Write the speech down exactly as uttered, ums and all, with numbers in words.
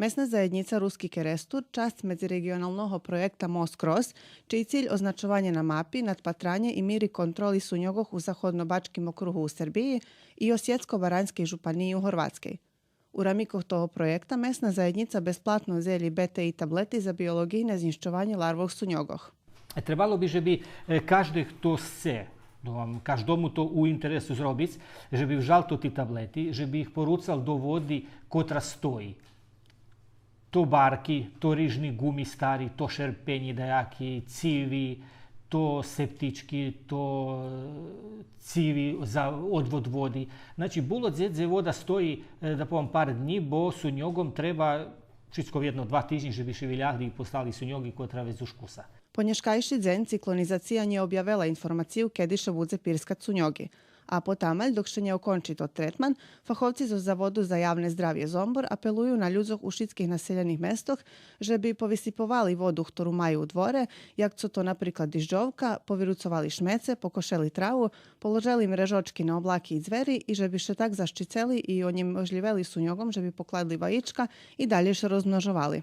Месна заєднїца Руски Керестур часц медзиреґионалного проєкта Мост Крос, чий циль означованє на мапи, надпатранє и мири контроли суньоґох у Заходнобачким округу у Сербиї и Осєцко-Бараньскей жупаниї у Горватскей. У рамикох того проєкта месна заєднїца безплатно дзелї Б Т И таблети за биолоґийне знїщованє ларвох суньоґох. Е, требало би же би, е, кажди хто сце, думам, каждому то у интересу зробиц, же би вжал тоти таблети, же би их поруцал до води котра стої. То барки, то рижни ґуми стари, то шерпенї даяки, циви, то септички, то, е, циви за одвод води. Значи, було дзе, дзе вода стої, е, да повем, пар днї, бо суньоґом треба шицко вєдно два тижнї же би ше вилягли и послали суньоґи котра вец уж куса. Понєшкайши дзень циклонизация нє обявела информацию кеди ше будзе пирскац суньоґи. А потамаль, док ше нє окончи тот третман, фаховци зоз Заводу за явне здравє Зомбор апелую на людзох у шицких населєних местох же би повисиповали воду хтору маю у дворе, як цо то, наприклад, дижджовка, повируцовали шмеце, покошели траву, положели мрежочки на облаки и дзвери и же би ше так защицели и онєможлївели суньоґом же би покладли ваїчка и далєй ше розмножовали.